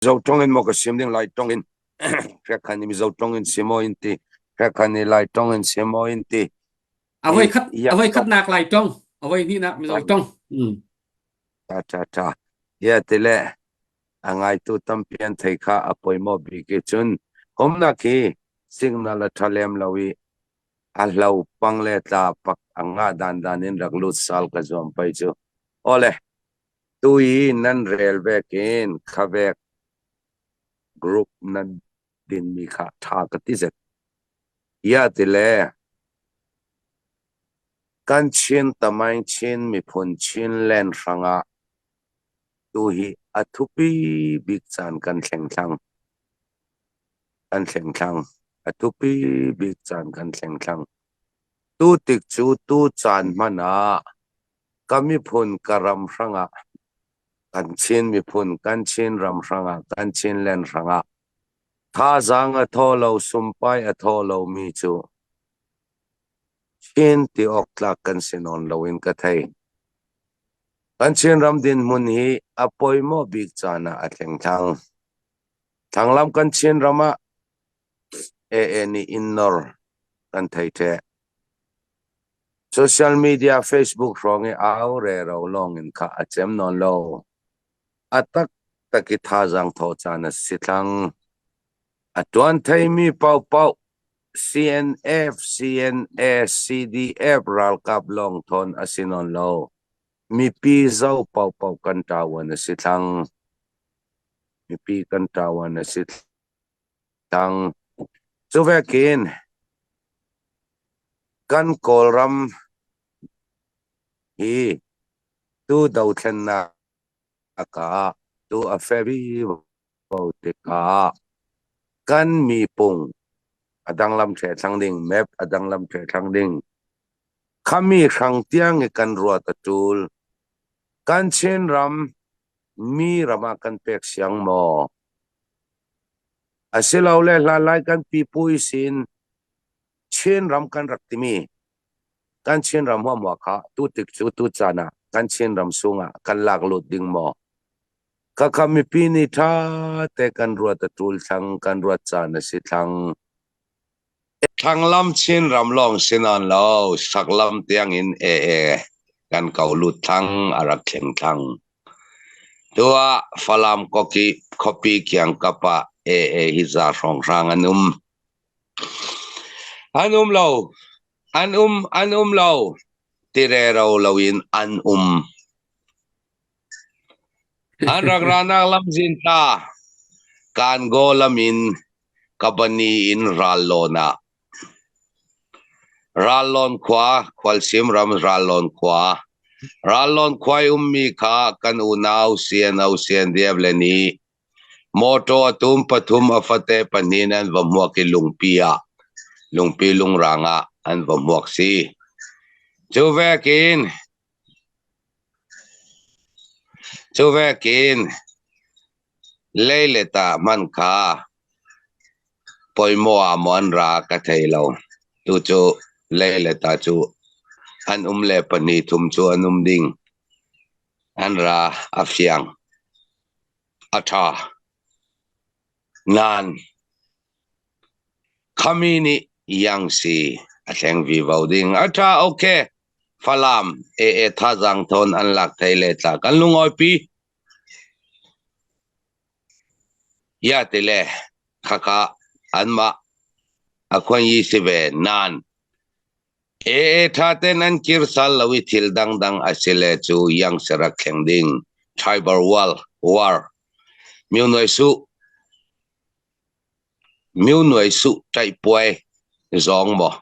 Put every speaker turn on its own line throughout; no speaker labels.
Mizo ṭong in maw ka sim ding Lai ṭong in Hrekhan nih Mizo ṭong in sim aw in ti Hrekhan nih Lai ṭong in sim aw in ti.
A voi khat a voi khatnak Lai ṭong, a voi hnihnak Mizo ṭong.
Ṭha ṭha ṭha. Ia tile a ngaitu tampi an thei kha a poimawh bik i cun humnak hi signal a ṭha lem lo i a hlo pang le tla pak a ngah dandan in rak lut sal ka zuam pei cu. Awle, tu i nan rel vek in khavek group nan dinmi kha ṭha ka ti zet. Ia tile kan Chin tamaing Chin miphun Chinland hrangah tu hi a thupi bik caan kan thleng thlang. Kan thleng thlang. A thupi bik caan kan thleng thlang. Tu tik cu tu caan hmanh ah ka miphun ka ram hrangah kan Chin miphun kan Chin ram hrangah kan Chinland hrangah thazaang a thaw lo sumpai a thaw lomi cu Chin ti awk tlak kan si nawn loin ka thei. Kan Chinram dinhmun hi a poimawh bik caan ah a thleng thlang. Thlanglam kan Chinram ah AA nih in nor kan thei ṭheh. Social media Facebook hrawng i au rero lawng in kha a cem nawn lo. A taktak i thazaang thawh caan a si thlang. A ṭuan theimi paohpaoh CNF, CNA, CDF ralkap lawng thawn a si nawn lo. Mipi zo paohpaoh kan ṭavuan a si thlang. Mipi kan ṭavuan a si thlang. Cu vekin kan Kawlram hi tu dothlennak ah tu a feri ko tikah kan mipung a danglam ṭhe thlang ding map a danglam ṭhe thlang ding khami hrang tiang i kan ruat a ṭul. Kan Chinram mi ram ah kan pek siang maw? Asilole hlanlai kan pipu i sin Chinram kan rak timi kan Chinram huamhua kha tu tik cu tu caan ah kan Chinram sungah kan lak lut ding maw? Khakha mipi nih ṭha te kan ruat a ṭul thlang, kan ruat caan a si thlang. Thlanglam Chinram lawng si nawn lo, saklam tiang in ee kan ko lut thlang a rak thleng thlang. Tu ah Falam koki khuapi kiangkap ah ee hi za hrawnghrang an um. An um lo, an um, an um lo, ti rero loin an um. An rak ranak lamzin ta Kangaw lam in Kabani in Rallawn ah Rallawn khua Khualsim ram Rallawn khua Rallawn khua i ummi kha kan unau CNO CNDF le nih mawṭaw a tum pathum a fate pahnih in an va hmuak i lungpi ah lungpi lungrang ah an va hmuak si. Cu vekin Cu vekin leilet ah hman kha poimaw ah maw an ra ka thei lo. Tucu leilet ah cu an um le pahnih thum cu an um ding. An ra a fiang. A ṭha. Nain Khami nih Yangtze a thleng vivo ding. A ṭha okay. Falam AA thazaang thawn an lak thei le tla kan lungawipi. Ya tile khaka anmah a khuan yi si ve nan AA tha ten an kir sal lo i thil dangdang a si le cu Yangtze rak thleng ding tribal war war myu noi su Myu nuai suh ṭaihpuai zawng maw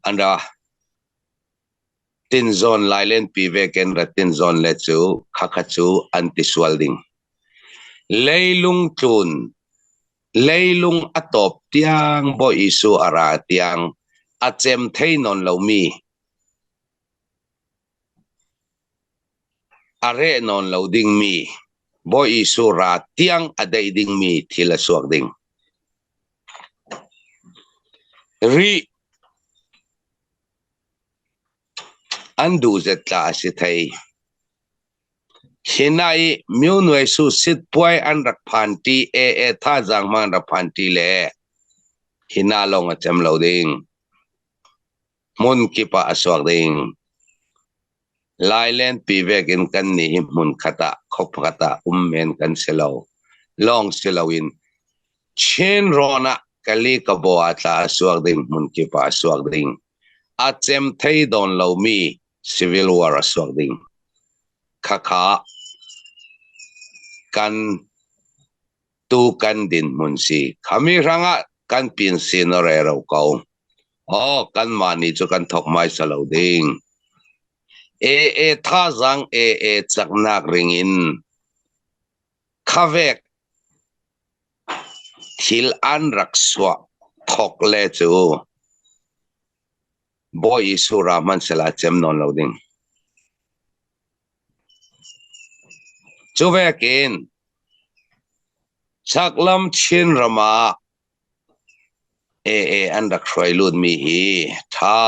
an ra. Tinzawn lailenpi vekin ra tinzawn le cu khakha cu an ti sual ding. Leilung tlun leilung a tawp tiang Bawi Jesuh a ra tiang a cem thei nawn lomi A reh nawn lo dingmi Bawi Jesuh ra tiang a deih dingmi thil a suak ding. Rih an duh zet tla a si thei. Hina i Myonuai Su sitpuai an rak phan ṭi, AA thazaang hmang an rak phan ṭi le hina lawng a cem lo ding. Hmun kip ah a suak ding. Lailenpi vekin kannih hi hmunkhat ah khua pakhat ah um men kan si lo. Lawng si loin Chin rawn ah Kali Kabaw ah tla a suak ding, hmun kip ah a suak ding. A cem thei dawn lomi civil war a suak ding. Khakha kan tu kan dinhmun si. Khami hrangah kan pin sin a rero ko. Aw, kanmah nih cu kan thok hmaisa lo ding. AA thazaang AA caknak ring in khavek thil an rak suah thok le cu Bawi Jesuh ra hmanhsehla cem nawn lo ding. Cu vekin chaklam Chinram ah AA an rak hruai lutmi hi ṭha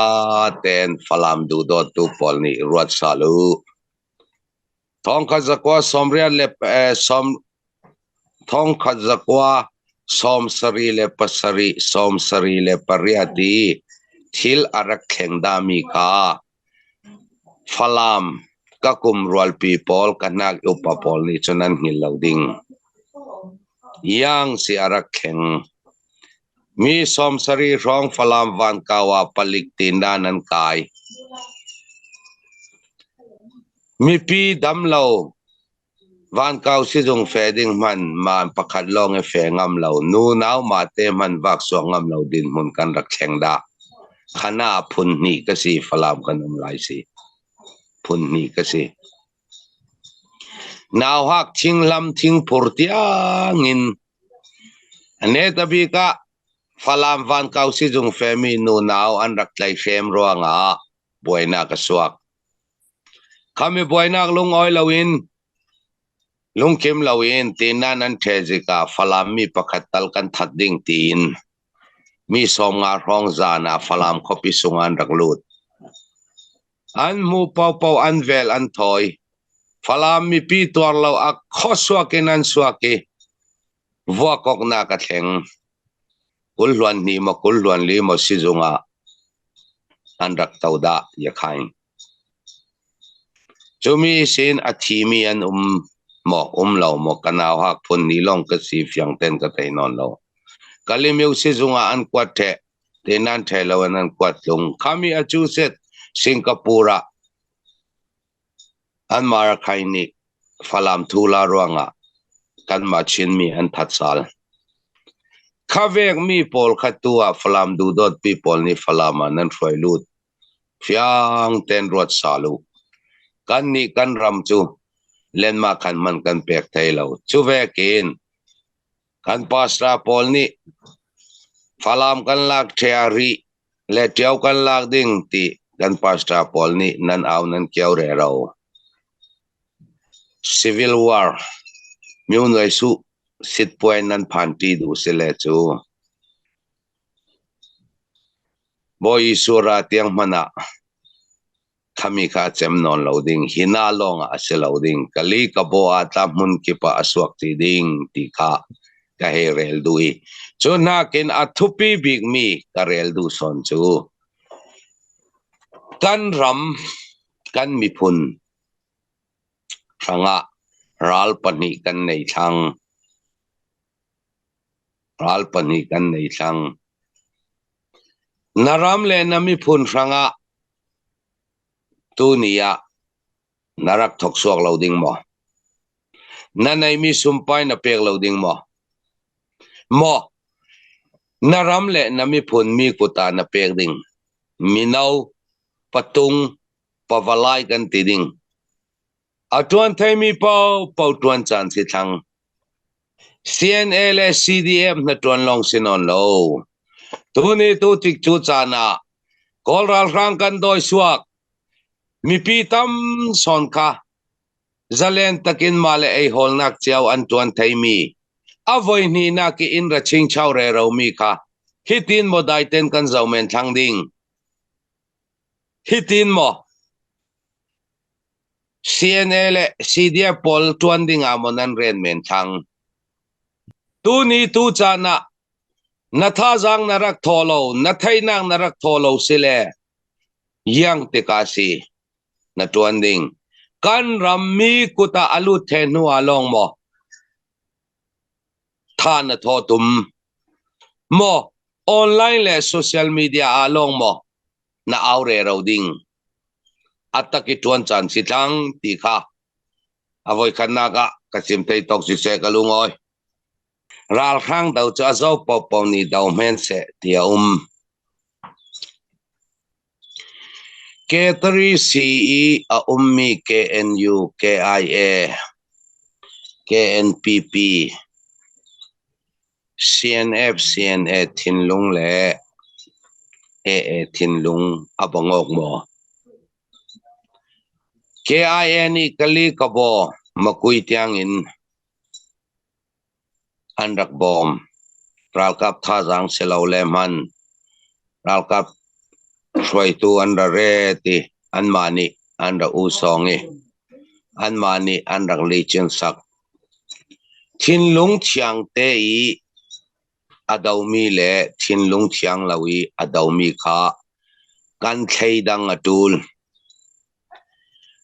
tein Falam duhdawttu pawl nih ruat sal u. Thongkhat zakua sawmriat le sawm thongkhat zakua 77 78 i thil a rak thleng dami kha Falam ka kum rualpi pawl ka hnak upa pawl nih cun an hngilh lo ding. Iang si a rak thleng. Mi 70 hrawng Falam vankau ah palik tindan an kai. Mipi damlo Vankau sizung fe ding hmanh maan pakhat lawng i fe ngam lo, nunau mahte hmanh vak suak ngam lo dinhmun kan rak thleng dah. Khana phun hnih ka si, Falam kan um lai si. Phun hnih ka si. Nauhak thinglam thingphur tiangin netabik ah Falam vankau sizung femi nunau an rak tlaihhrem ruangah buainak a suak. Khami buainak lungawi loin lungkim loin tina nan ṭhe zikah Falam mi pakhat tal kan that ding tiin mi 50 hrawng zan ah Falam khuapi sung an rak lut. An hmu paopaoh an vel an thawi. Falam mipi tuar lo a khuasuak in an suak i vuakawknak a thleng. Kulhluan hnih maw kulhluan li maw sizung ah an rak to dah yakhain. Cumi sin a thimi an um maw um lo maw ka nau hak phun ni lawng ka si fiang ten ka thei nawn lo. Kalimyo sizung ah an kuat ṭheh te nan ṭhe lo in an kuat tlung. Khami a cu set Singapore ah An Marakhai nih Falam thula ruangah kanmah Chinmi an that sal. Khavekmi pawl kha tu ah Falam duhdawtpi pawl nih Falam ah nan hruai lut. Fiang tein ruat sal u. Kannih kan ram cu lenmah khan man kan pek thai lo. Cu vekin kan pastor pawl nih Falam kan lak ṭhea rih le ṭio kan lak ding ti kan pastor pawl nih nan au nan kio rero. Civil War Myonuai Suh sitpuai nan phan ṭi duh si le cu Bawi Jesuh ra tiang hmanh ah khami kha a cem nawn lo ding, hina lawng ah a si lo ding, kali ka baw ah tla hmun kip ah a suak ti ding ti kha ka hei rel duh i cu nakin a thupi bikmi ka rel duh sawn cu kan ram kan miphun hrangah ral pahnih kan nei thlang. Ral pahnih kan nei thlang. Na ram le na miphun hrangah tuni ah na rak thok suak lo ding maw? Na neimi sumpai na pek lo ding maw? Maw na ram le na miphun mi kut ah na pek ding? Mino, patung, pavalai kan ti ding. A ṭuan theimi paohpaoh ṭuan caan si thlang. CNA le CDF na ṭuan lawng si nawn lo. Tuni tu tik cu caan ah Kawl ralhrang kan dawi suak. Mipi tam sawn kha zalen takin mah le ei hawlnak cio an ṭuan theimi a voi hnihnak i inn ra chingcho reromi kha hitin maw daiten kan zo men thlang ding. Hitin maw? CNA le CDF pawl ṭuan ding ah maw nan rian men thang? Tuni tu caan ah na thazaang na rak thaw lo, na theihnak na rak thaw lo si le iang tikah si na ṭuan ding. Kan rammi kut ah a lut the hnu ah lawng maw tha na thaw tum? Maw online le social media ah lawng maw na au rero ding? A tak i ṭuan caan si tlang ti kha a voikhatnak ah ka chim thei tawk siseh ka lungawi. Ralhrang do cu a zo paohpaoh nih do hmen seh ti a um. K3C i a ummi KNU, KIA, KNPP, CNF, CNA thinlung le AA thinlung a bangawk maw? KIA nih Kali Kabaw Makui tiangin an rak bawm. Ralkap thazaang si lo le hman ralkap hruaitu an ra ret i anmah nih an ra usawng i anmah nih an rak licin sak. Thinlung thiang te i a domi le thinlung thiang lo i a domi kha kan thleidang a ṭul.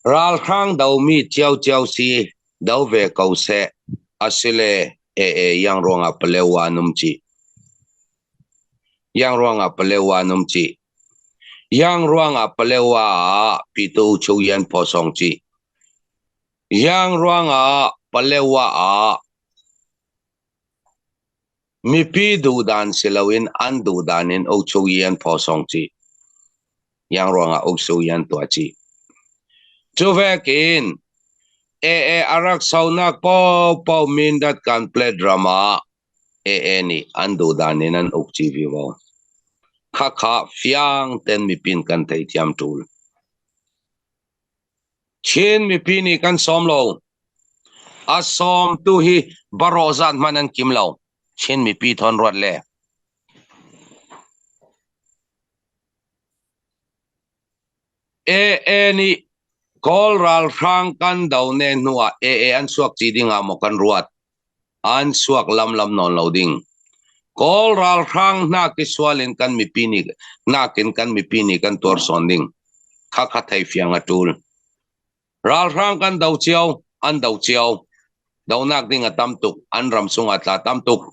Ralhrang domi ciocio si do ve ko seh, asile ee iang ruangah Palewa an um cih. Iang ruangah Palewa an um cih. Iang ruangah Palewa ah Pitu Chuyan phawsawng cih. Iang ruangah Palewa ah Mipi duhdan si loin an duhdan in ukchung i an phawsawng chih. Iang ruangah uksu i an tuah chih. Cu vekin AA a rak sonak paohpaoh Mindat Kanplet ram ah AA nih an duhdan in an uk chih vivo. Khakha fiang ten mipin kan theithiam ṭul. Chin mipi nih kan sawm lo. A sawmtu hi barawh zat hmanh an kim lo. Chin mipi thawn ruat le. AA nih Kawl ralhrang kan do ne hnu ah AA an suak ci ding ah maw kan ruat? An suak lamlam nawn lo ding. Kawl ralhrang hna ki sual in kan mipi nih nakin kan mipi nih kan tuar sawn ding. Kha kha thei fiang a tul. Ralhrang kan do cio, an do cio. Donak ding a tam tuk, an ram sung a tla tam tuk.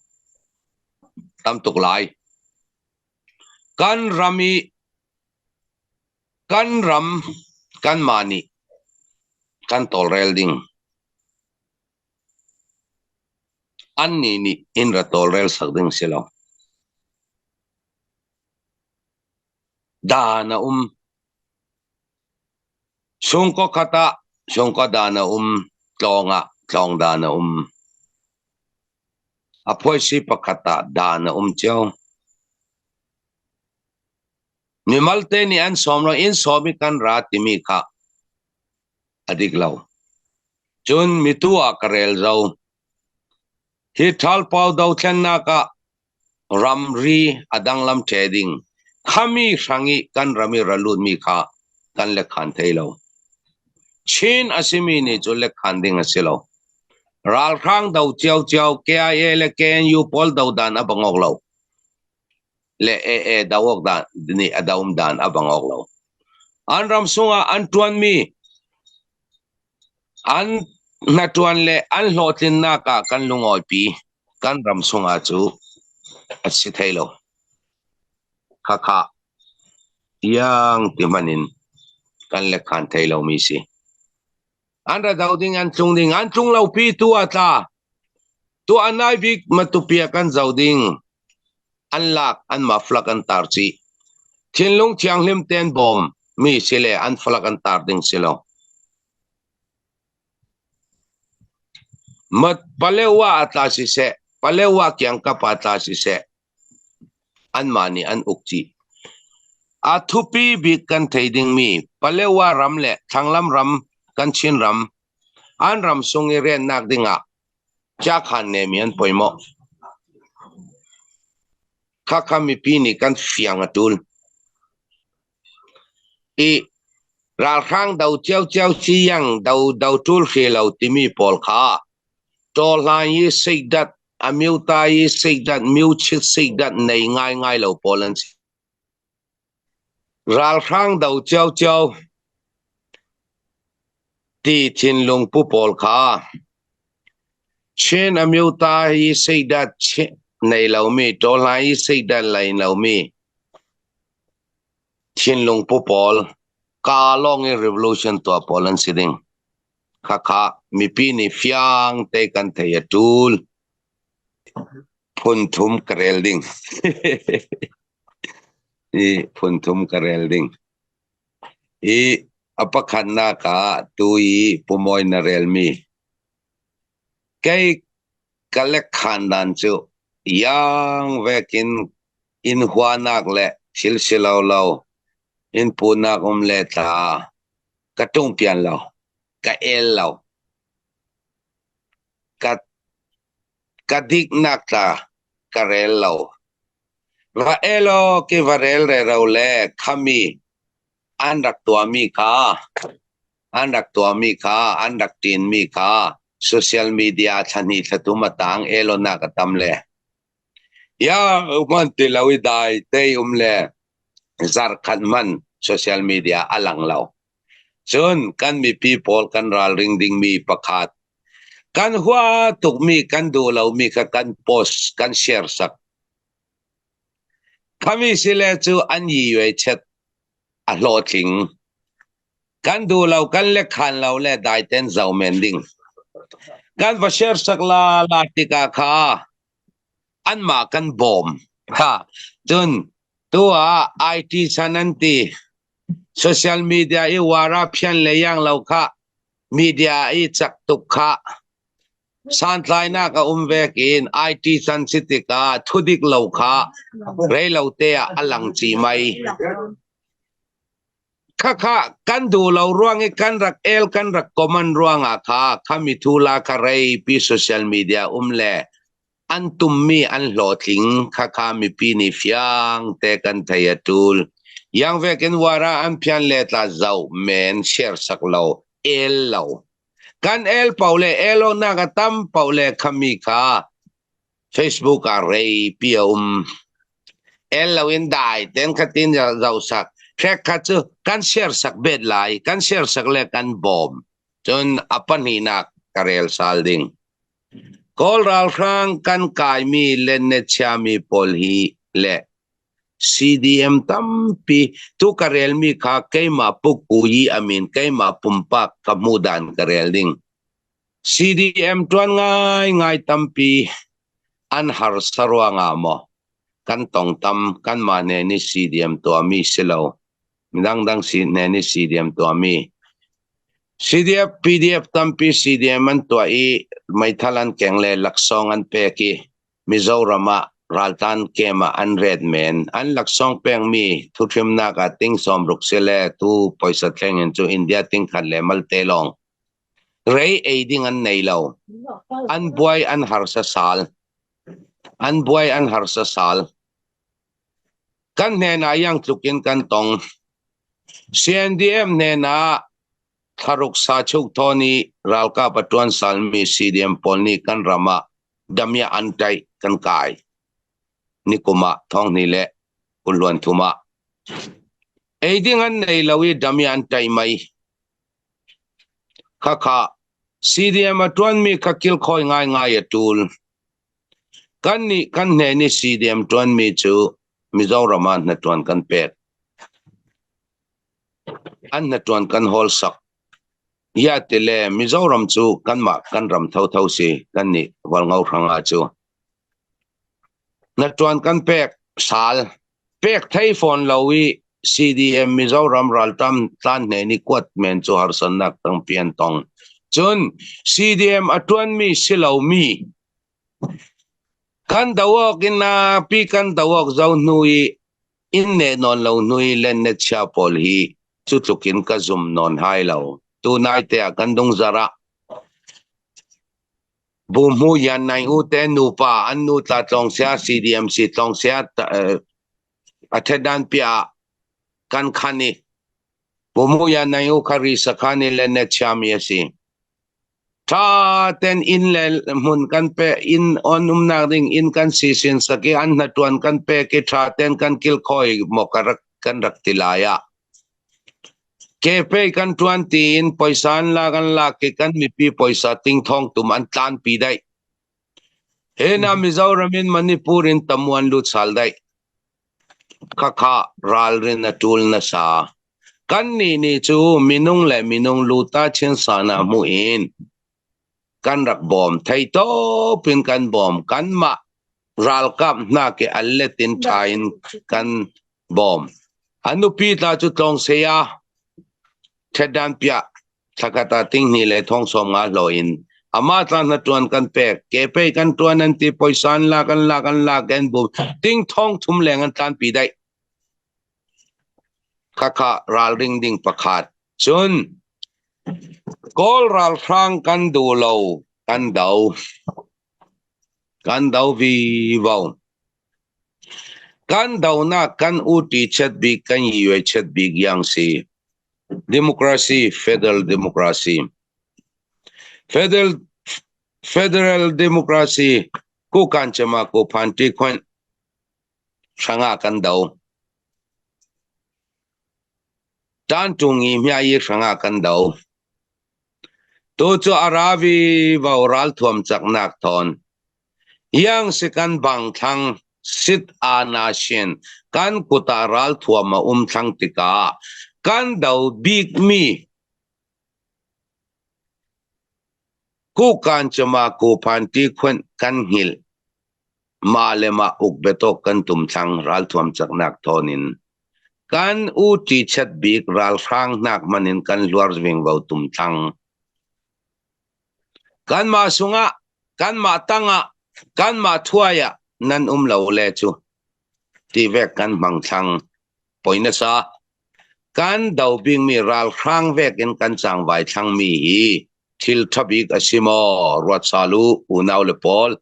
Tam tuk lai. Kan ram i kan ram kan mah nih kan tawlrel ding. Annih nih inn ra tawlrel sak ding si lo. Dan a um. Sungkaw khat ah sungkaw dan a um. Tlawng ah tlawng dan a um. A phuaisi pakhat ah dan a um cio. Mimalte nih an sawm lo, inn sawm i kan ra timi kha a dik lo. Cun mitu ah ka rel zau. Hi ṭhalpau dothlennak ah ramri a danglam ṭhe ding khami hrang i kan ram i ra lutmi kha kan lekhan thei lo. Chin a simi nih cun lekhan ding a si lo. Ralhrang do ciocio KIA le KNU pawl dodan a bangok lo. Le AA do awk dan nih a dom dan a bang awk lo. An ram sungah an ṭuanmi an hnaṭuan le an hlawhtlinnak ah kan lungawipi kan ram sungah cu a si thei lo. Khakha tiang ti hmanh in kan lekhan thei lomi si. An ra do ding an tlung ding an tlung lo pi tu a tla. Tu a nai bik Matupia kan zo ding an lak anmah flag an tar chih. Thinlung thianghlim tein bawm mi si le an flag an tar ding si lo. Mat Palewa a tla siseh, Palewa kiangkap ah tla siseh, anmah nih an uk chih. A thupi bik kan thei dingmi Palewa ram le Thlanglam ram kan Chin ram an ram sung i riannak dingah Cakhan nemi an poimawh. Khakha mipi nih kan fiang a ṭul. I Ralhrang do ciocio si yang do do ṭul hri lo timi pawl kha tawhlan i seidat amyota i seidat myuchit seidat nei ngaingai lo pawl an si. Ralhrang do ciocio ti thinlung pu pawl kha Chin amyota i seidat nei lomi tawhlan i seidat lei lomi Thinlung pu pawl kaa lawng i revolution tuah pawl an si ding. Khakha mipi nih fiang te kan thei a ṭul. Phun thum ka rel ding. I phun thum ka rel ding. I a pakhatnak ah tu i pumawi na relmi. Kei Kalek khandan cu iang vekin inn huanak le thil si lo lo inn punak um le tla ka tungpian lo, ka el lo. Ka, ka diknak tla ka rel lo. Va elo ki va rel rero le khami an rak tuahmi kha an rak tuahmi kha an rak ṭinmi kha social media thlahnih thlathum a tang elonak a tam le ya man ti lo i dai te um le zarkhat man social media a lang lo. Cun kan mipi pawl kan ralring dingmi pakhat kan hua tukmi kan duh lomi kha kan post kan share sak. Khami sile cu an yi yue chet a hlawhtling. Kan duh lo kan le khan lo le daiten zo men ding. Kan va share sak la la tikah kha anmah kan bawm. Ha cun tu ah IT chan an ti. Social media i wara phian le yang lo kha media i cak tuk kha santlainak a um vek in IT chan si tikah thudik lo kha rei lo te ah a lang ci mai. Khakha kan duh lo ruang i kan rak el kan rak comment ruangah kha khami thu la kha rei pi social media um le an tummi an hlawhtling khakha mipi nih fiang te kan thei a tul. Yang vekin wara an phian le tla zau men share sak lo el lo. Kan el pau le elo nak a tam pau le khami kha Facebook ah reipi a um. El loin dai ten khatin zoh sak. Hrek kha cu kan share sak bet lai, kan share sak le kan bawm. Cun a pahnihnak ka rel sal ding. Kawl ralhrang kan kaimi le ne chiami pawl hi le CDM tampi tu ka relmi kha keimah pukku yi amin keimah pumpak ka hmuh dan ka rel ding. CDM ṭuan ngaingai tampi an harsa ruangah maw kan tongtam kanmah hne nih CDM tuahmi si lo midangdang si hne nih CDM tuahmi CDF PDF tampi CDM an tuah i meithal an keng le laksawng an pek i Mizoram ah raltan kem ah an ret men an laksawng pekmi thuhrimnak ah ting 60 si le tu poisa thleng in cu India ting khat le malte lawng Rei ei ding an nei lo. An buai an harsa sal. An buai an harsa sal. Kan hnen ah yang tluk in kan tong. CNDM hnen ah thlaruk sa chuk thawn i ralkap a tuan salmi CDM pawl nih kan ram ah damia an taih kan kai. Nikum ah thonghni le kulluan thum ah. Ei ding an nei lo i damia an taih mai. Khakha CDM a ṭuanmi kha kilkhawi ngaingai a ṭul. Kannih kan hnen i CDM ṭuanmi cu Mizoram ah hnaṭuan kan pek. An hnaṭuan kan hawlsak. Ya tile Mizoram cu kanmah kan ram thotho si kannih Hualngo hrangah cu. Hnaṭuan kan pek sal. Pek thei fawn lo i CDM Mizoram ralṭam tlan hnen i kuat men cu harsatnak tampi an tong. Cun CDM a ṭuanmi si lomi kan do awk in pi kan do awk zo hnu i inn ne nawn lo hnu i len ne chia pawl hi cu tluk in ka zum nawn hai lo. Tu nai te ah kan dung zarah Buhmu Yan Naing U te nupa an nu tla tlawng sia CDMC tlawng sia a ṭhetdan piah ah kan khan i Pumuya nai u khari sakhan in le net chiami a si. Tha ten inn le hmun kan pe inn on umnak ding inn kan si sin saki an hnatuan kan pe ki tha ten kan kil khoi mo ka rak kan rak ti lai ah. Ke pe kan tuan tiin poisa an la kan lak ki kan mipi poisa ting thong tum an tlan pi dai. He na Mizoram in Manipur in tamuan lut sal dai. Khakha ralrin a ṭul nasa. Kannih nih cu minung le minung luta chinsan ah hmuh in kan rak bawm. Theitawp in kan bawm. Kanmah ralkap hna ke an let in ṭha in kan bawm. A nupi tla cu tlawng saya ṭhetdan piah thlakhat ah tinghnih le thong 50 hlawh in amah tla hna ṭuan kan pek. Ke pei kan ṭuan an ti poisa an lak an lak an lak an bum ting thong thum leng an tlanpi daih. Khakha ralring ding pakhat. Cun Kawl ralhrang kan duh lo kan do. Kan do vivo. Kan donak kan uti chet bik kan yue chet bik yang si. Democracy, federal democracy. Federal federal democracy ku kan chema ku phan ti khon hrangah kan do. Tantung i hmia i hrangah kan do. Tu cu Aravi vo ralthuam caknak thawn. Iang si kan bang thlang sit a na shin kan kut ah ralthuam a um thlang tikah kan do bikmi kukan cuma kuphan ti khun kan hngilh mah le mah uk biatok kan tum thlang ralthuam caknak thawn in kan u ṭi chet bik ralhrang hnak man in kan hluar vingvo tum thlang. Kanmah sungah, kanmah tangah, kanmah thuai ah nan um lo le cu ti vek kan hmang thlang. Poi na sa. Kan do bingmi ralhrang vek in kan cangvai thlangmi hi thil ṭha bik a si maw? Ruat sal u, unau le pawl.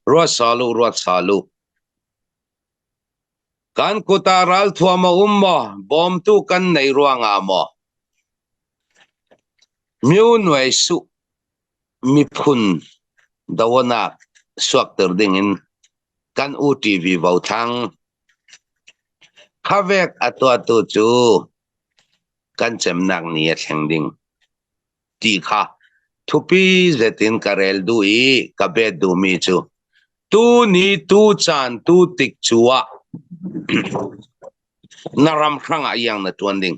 Ruat sal u, ruat sal u. Kan kut ah ralthuam a um maw? Bawmtu kan nei ruangah maw? Myo nuai suh miphun doanak suakter dingin kan UTV vothlang. Khavek a tuahtu cu kan cemnak ni a thleng ding. Ti kha thupi zet in ka rel duh i ka bet duhmi cu tu ni tu caan tu tik cu ah na ram hrang ah iang na tuan ding.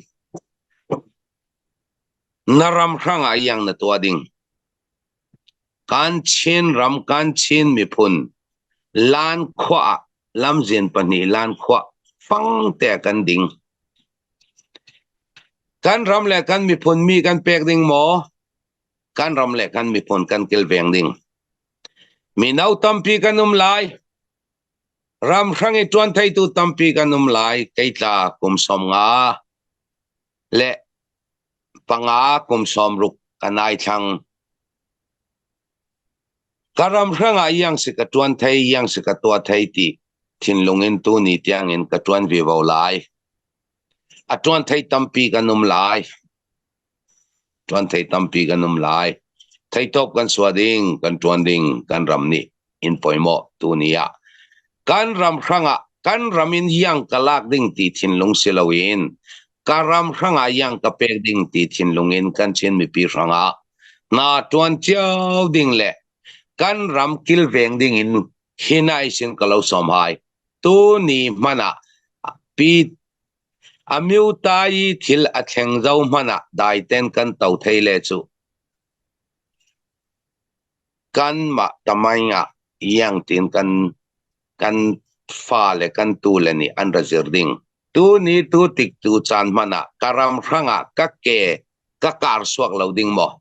Na ram hrang ah iang na tuah ding. Kan Chin ram kan Chin miphun lan khua ah lamzin pahnih lan khua fang te kan ding. Kan ram le kan miphun mi kan pek ding maw? Kan ram le kan miphun kan kilveng ding. Mino tampi kan um lai. Ram hrang i ṭuan theitu tampi kan um lai. Kei tla kum 50 le kum 60 kan ai thlang. Ka ram hrang ah iang si ka ṭuan thei, iang si ka tuah thei ti thinlung in tuni tiangin ka ṭuan vivo lai. A ṭuan thei tampi kan um lai. Ṭuan thei tampi kan um lai. Theitawp kan sua ding, kan ṭuan ding, kan ram nih in poimawh tuni ah. Kan ram hrangah kan ram in iang ka lak ding ti thinlung si loin ka ram hrangah iang ka pek ding ti thinlung in kan Chin mipi hrangah hna ṭuan cio ding le kan ram kilveng ding in hinai sin ka lo sawm hai. Tu ni hmanh ah pi amyuta i thil a thleng zo hmanh ah daiten kan to thei le cu kanmah tamaing ah iang tin kan kan fa le kan tu le nih an ra zir ding. Tu ni tu tik tu caan hmanh ah ka ram hrang ah ka ke ka kar suak lo ding maw?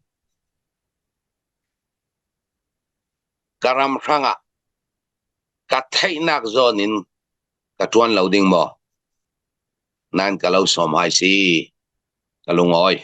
Ka ram hrang ah ka theihnak zawn in ka ṭuan lo ding maw? Nan ka lo sawm hai si. Ka lungawi.